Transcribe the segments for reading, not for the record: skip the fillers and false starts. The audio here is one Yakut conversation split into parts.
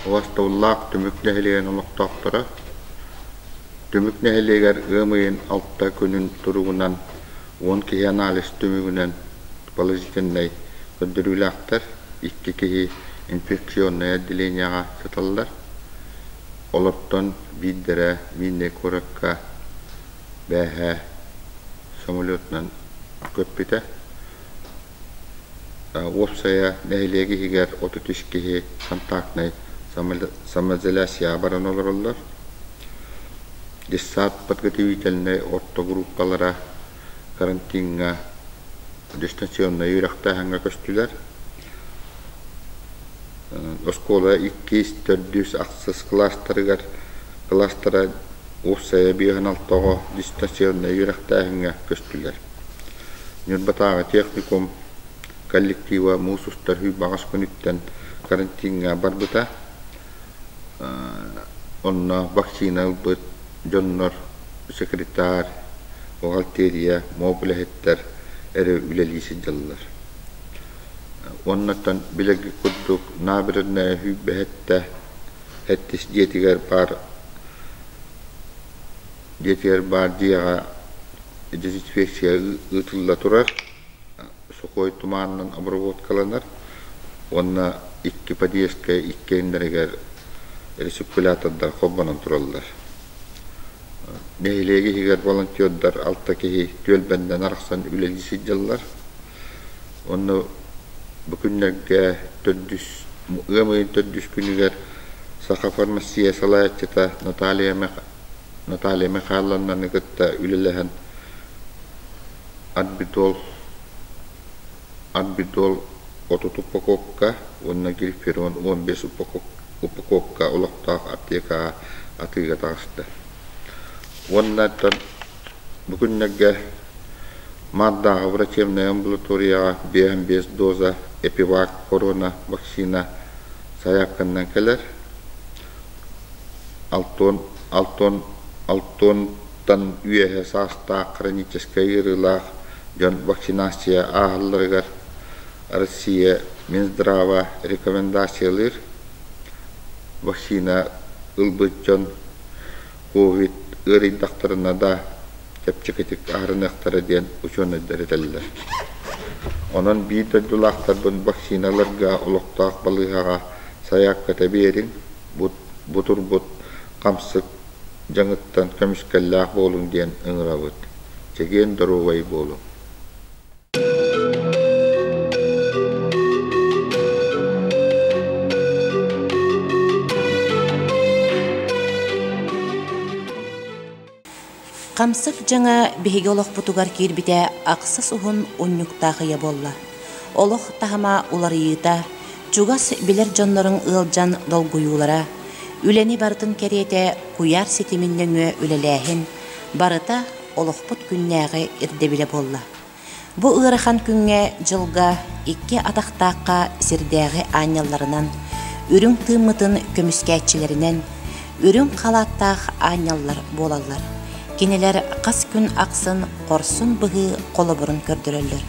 Убастабыллаах Түмүк нэһилиэгин олохтоохторо! Түмүк нэһилиэгэр ыам ыйын алта күнүн туругунан уон киһи анализ түмүгүнэн положительнай көрдөрүүлээхтэр, икки киһи инфекционнай отделениеҕа сыталлар. Олортон биирдэрэ Миирнэй куоракка бээһээ самолетунан көппүтэ. Уопсайа нэһилиэк иһигэр 33 киһи контактнай самоизоляцияҕа баран олороллор. Детсад подготовительнай орто группалара карантиҥҥа дистанционнай үөрэхтээһиҥҥэ көстүлэр. Оскуола иккис, төрдүс, ахсыс кылаастарыгар кылаастара уопсайа биэһин алта оҕо дистанционнай үөрэхтээһиҥҥэ көстүлэр. Ньурбатааҕы техникум коллектива муус устар баҕас күнүттэн карантиҥҥа барбыта. Онно вакцина ылбыт дьоннор секретарь, бухгалтерия, МОП үлэһиттэр эрэ үлэлии сылдьаллар. Уоннаттан билэргит курдук набережная сүүрбэһэттэ сэттис дьиэтигэр баар дьиэтигэр баар дьиэҕэ дезинфекция ыытылла турар, сухой туманынан обработкаланар уонна икки подъездка иккиэннэригэр рециркулятордар холбонон тураллар. Нэһилиэк иһигэр волонтердар алта киһи түөлбэннэн арахсан үлэлии сылдьаллар. Онно бу күннэргэ төрдүс ыам ыйын төрдүс күнүгэр Саха фармация салайааччыта Наталья Наталья Михайловнаны кытта үлэлэһэн Арбидол Арбидол 30 упаковка уонна Гриферон 15 упаковка олохтоох аптекаҕа атыыга таҕыста. Уонна оттон бу күннэргэ Маардааҕы врачебнай амбулаторияҕа 55 доза Эпивак корона вакцина сайаапканнан кэлэр. Алтон Алтон Алтонтан үөһэ саастаах хроническай ыарыылаах дьон вакцинация ааһалларыгар Россия Минздрава рекомендациялыыр. Вакцина ылбыт дьон ковид ыарыйдахтарына да чэпчэкитик аһарыныахтара диэн учуонайдар этэллэр. Онон биир дойдулаахтарбын вакциналарга олохтоох балыыһаҕа сайаапката биэриҥ, бу турбут хамсык дьаҥыттан көмүскэллээх буолуҥ диэн ыҥырабыт. Чэгиэн доруобай буолуҥ. Хамсык дьаҥа биһиги олохпутугар киирбитэ ахсыс уһун унньуктаах ыйа буолла. Олох таһыма уларыйыыта, чугас билэр дьонноруҥ ыалдьан долгуйуулара, үлэни барытын кэриэтэ куйаар ситимин нөҥүө үлэлээһин барыта олохпут күннээҕи ирдэбилэ буолла. Бу ыарахан күҥҥэ-дьылга икки атахтаахха сирдээҕи аанньалларынан, үрүҥ тыыммытын көмүскээччилэринэн, үрүҥ халааттаах аанньаллар буолаллар. Кинилэр хас күн ахсын хорсун быһыы холобурун көрдөрөллөр.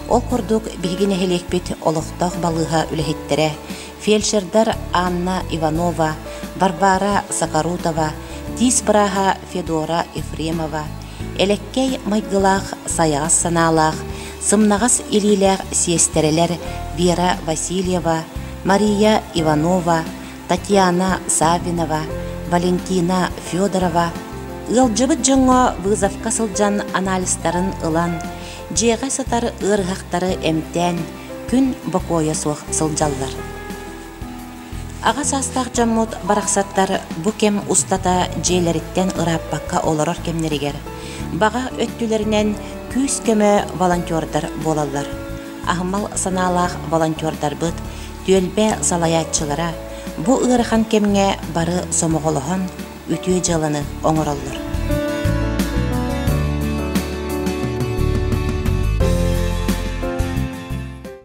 Ол курдук биһиги нэһилиэкпит олохтоох балыыһа үлэһиттэрэ, фельдшердар Анна Иванова, Варвара Сакарутова, тиис бырааһа Федора Ефремова, Элэккэй майгылаах, сайаҕас санаалаах, сымнаҕас илиилээх сиэстэрэлэр Вера Васильева, Мария Иванова, Татьяна Саввинова, Валентина Федорова ыалдьыбыт дьоҥҥо вызовка сылдьан анализтарын ылан, дьиэҕэ сытар ыарыһахтары эмтээн, күн бокуойа суох сылдьаллар. Аҕа саастаах дьоммут барахсаттар бу кэм устата дьиэлэриттэн ырааппакка олорор кэмнэригэр баҕа өттүлэринэн күүс-көмө волонтердар буолаллар. Аһымал санаалаах волонтердарбыт, түөлбэ салайааччылара бу ыарахан кэмҥэ бары сомоҕолоһон үтүө дьыаланы оҥороллор.